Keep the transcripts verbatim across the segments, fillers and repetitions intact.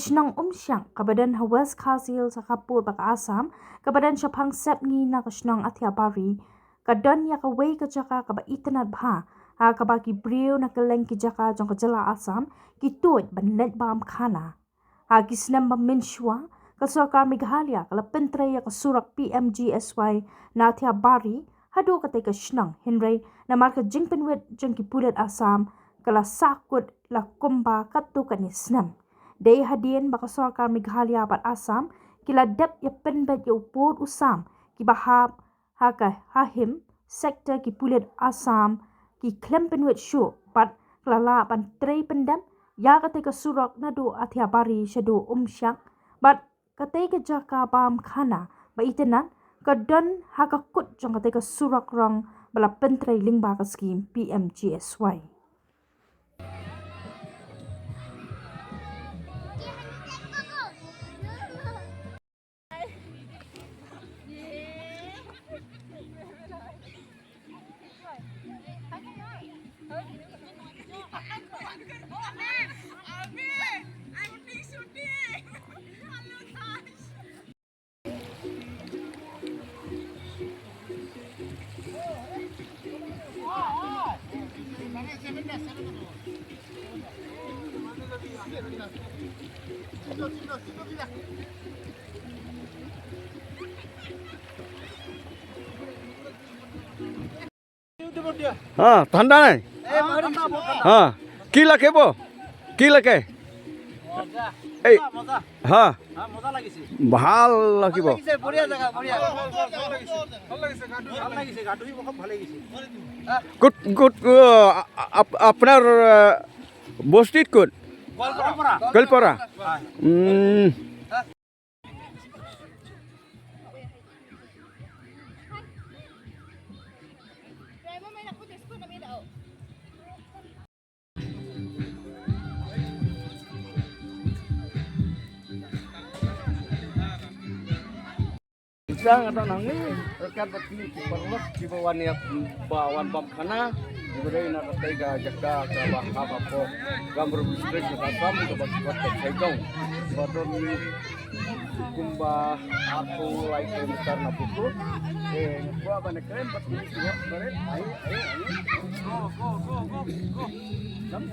shnong Umshiang kaba don ha West Khasi Hills ha khappud bad ka Assam, kaba don shaphang sepngi na ka shnong Athiabari, ka don ïa kawei ka jaka kaba itynnad bha, ha kaba ki briew na kylleng ki jaka jong ka jylla Assam ki tuid ban leit bam khana. Ha ki snem ba mynshuwa, ka sorkar Meghalaya ka la pyntrei ïa ka surok P M G S Y na Athiabari haduh katei ka shnong, hynrei namar ka jingpynwit jong ki pulit Assam, ka la sahkut la kumba katto katne snem. Dei hadien ba ka sorkar Meghalaya bad Assam ki la dep ïa pynbeit ïa u pud u sam kiba hap ha ka Hahim sector, ki pulit Assam ki khlem pynwit shuh bad ka la lah ban trei pyndem ïa katei ka surok naduh Athiabari shaduh Umshiang, bad katei ka jaka bam khana ba itynnad ka don ha ka kut jong katei ka surok rong ba la pyntrei lyngba ka skhim P M G S Y. हाँ, ठंडा नहीं। हाँ, की लगे वो? की लगे? এই, হা। হা, মজা লাগিছে। ভাল লাগিব। ভাল লাগিছে, বঢ়িয়া জেগা, বঢ়িয়া। ভাল লাগিছে, গাটো ভাল লাগিছে, গাটো খুব ভাল লাগিছে। হা? ক'ত, ক'ত, আ, আ, আপ-, আপোনাৰ, আ, বস্তিত ক'ত? গোৱালপাৰা। গোৱালপাৰা। হয়। উম। হা? Isa nga ta nang ni, rekat bat ni ki paralok, ki ba wan ïa, ba wan bam khana, ki ba dei na katei ka jaka, ka ba hap hapoh Kamrup district, ka Assam, ka ba ki wat ka Saigon. Ba don ni kumba arphew lai kilometer na buku. Eh, nga kwah ban kren, bat ni ki wat barit, ai, ai, ai. Go, go, go, go, go. Dam.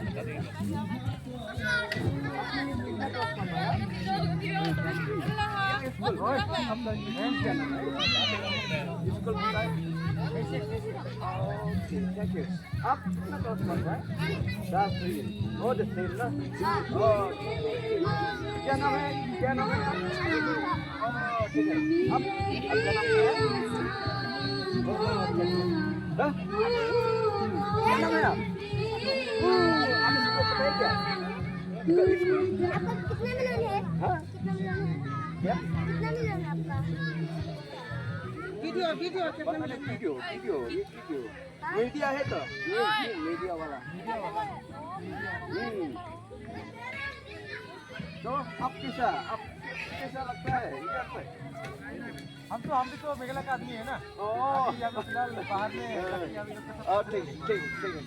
Up, na kelas berapa? Kelas three. Oh, the same lah. Oh. Kya naam hai? Kya naam hai? Oh, theek hai. Aap, aap kya naam hai? Oh, theek hai. Hah? Kya naam hai aap? Oh, aap isko pata hai kya? आपका कितना मिलियन है? हाँ? कितना मिलियन है? क्या? कितना मिलियन है आपका? वीडियो, वीडियो, कितना मिलियन है? वीडियो, वीडियो, ये वीडियो। मीडिया है तो? ये, ये मीडिया वाला। हम्म। तो आप कैसा, आप कैसा लगता है इधर पे? हम तो, हम भी तो मेघालय का आदमी है ना। ओ। अभी, अभी फिलहाल बाहर में, हाँ। अभी, अभी लोग के साथ ओ, ठीक, ठीक, ठीक है।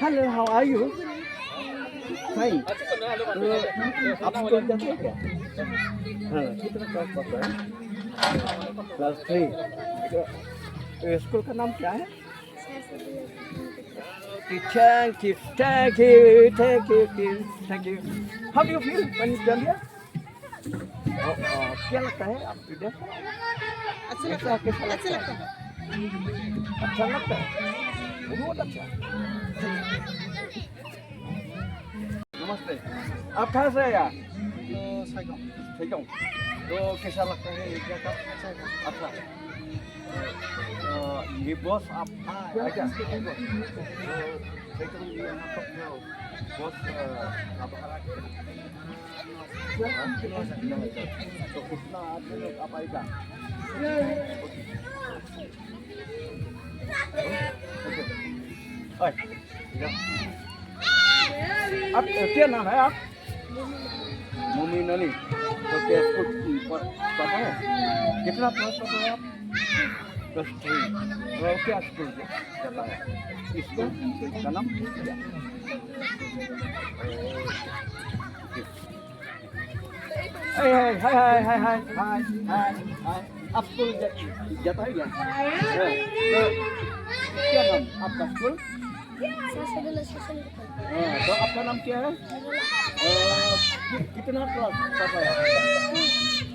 Hello, how are you? Fine. तो आप स्कूल जाते हो क्या? हाँ, कितना क्लास पढ़ता है? Class three. तो, तो स्कूल का नाम क्या है? Thank you, thank you, thank you, thank you. How do you feel when you come here? ओ, ओ, क्या लगता है आपको इधर? अच्छा लगता है। कैसा, कैसा लगता है? अच्छा लगता है। बहुत अच्छा। नमस्ते। आप कहाँ से आया? तो साइगोन। साइगोन। तो कैसा लगता है ये जगह? अच्छा है। अच्छा। तो ये बॉस आप, हाँ, आया क्या? इसके कई बॉस। तो साइगोन ये यहाँ पर जो बॉस, अ, आप तो कितना आदमी लोग आप आएगा? ओके। ओए, इधर। आप, क्या नाम है आप? मोमिन अली। तो क्या स्कूल पढ़-, पढ़ते हैं? कितना क्लास पढ़ते हैं आप? बस ठीक। और क्या स्कूल से? बताया। स्कूल का नाम क्या? हाय, हाय, हाय। आप स्कूल जा-, जाता है क्या? हाँ। तो क्या नाम आपका स्कूल? हाँ, तो आपका नाम क्या है? अ, कि-, कितना क्लास पढ़ रहे हैं आप?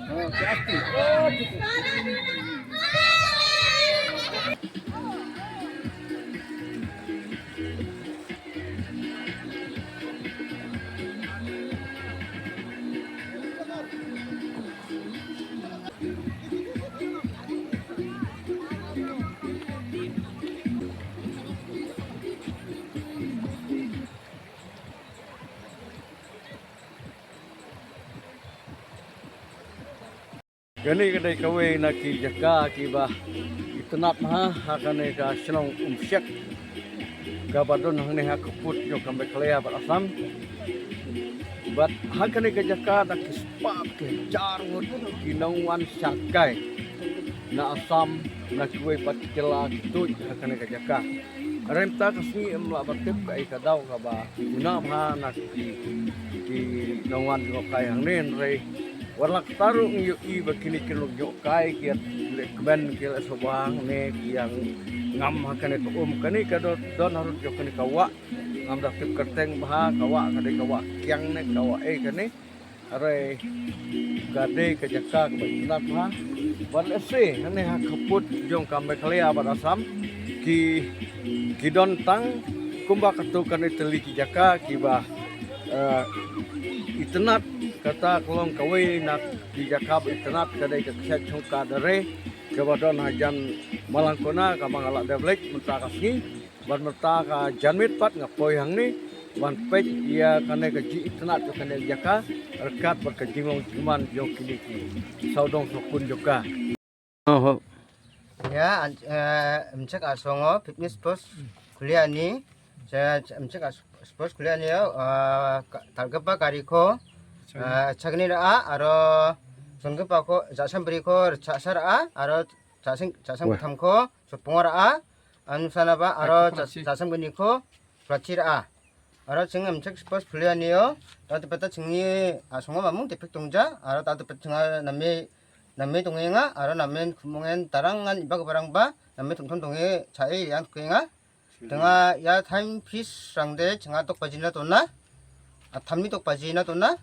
हाँ, क्लास टू। ओह, ठीक है। Kane ka dei kawei na ki jaka kiba itynnad bha ha kane ka shnong Umshek, kaba don hangne ha khappud jong ka Meghalaya bad Assam. Bad ha kane ka jaka da ki spah ki hajar ngut ki nongwan shangkai na Assam, na kiwei pat ki jylla ki tuid ha kane ka jaka. Hynrei mynta ka sngi ym lah ban tip kaei ka daw kaba pynbna bha na ki, ki nongwan jngohkai hangne, hynrei wat la katta ruh ngi ïohi ba kine ki nongwan jngohkai ki ïa leh kmen, ki ïa leh shuwa hangne, ki ïa ngam ha kane ka um. Kane ka don, don harud jong kane ka wah. Ngam da tip kyrteng bha, ka wah ka dei ka wah kiang ne ka wah ei kane. Hynrei ka dei ka jaka kaba itynnad bha. Bad lehse hangne ha khappud jong ka Meghalaya bad Assam ki, ki don tang kumba katto katne tylli ki jaka kiba, eh, itynnad. Kata ka long kawei na ki jaka ba itynnad ka dei ka kshaid Chongkadare kaba don hajan Malangkona, kaba nga la dep leit mynta ka sngi. Bad mynta ka janmiet pat nga poi hangne ban peit ïa kane ka jingitynnad jong kane ka jaka ryngkat bad ka jinglong jingman jong kine ki sawdong sawkun jong ka. Oho. Ïa, an, eh, em check a songo, fitness post, kuliah ni, che, che, em check a s-, post kuliah ni, eh, ka, talgapa kari ko, eh, chagni ra a, aro, songgepa ko, jasam beri ko, chasar a, aro, chasing, chasam Wah. Ketham ko, sopongor a, anu sana ba, aro, Aku chas-, pernah sih. Chasam geni ko, pelacir a. Aro ching em check post kuliah ni yo. Tatu peta chingi, ah, songo mamung tipik tongja. Aro tatu peta chinga nami, nami tongi nga. Aro nami kumongen tarangan ibak barang ba. Nami tongton tongi chai yang tongi nga. Tengah ya time fees rang de chinga tok pajina tona. Ah, thamni tok pajina tona.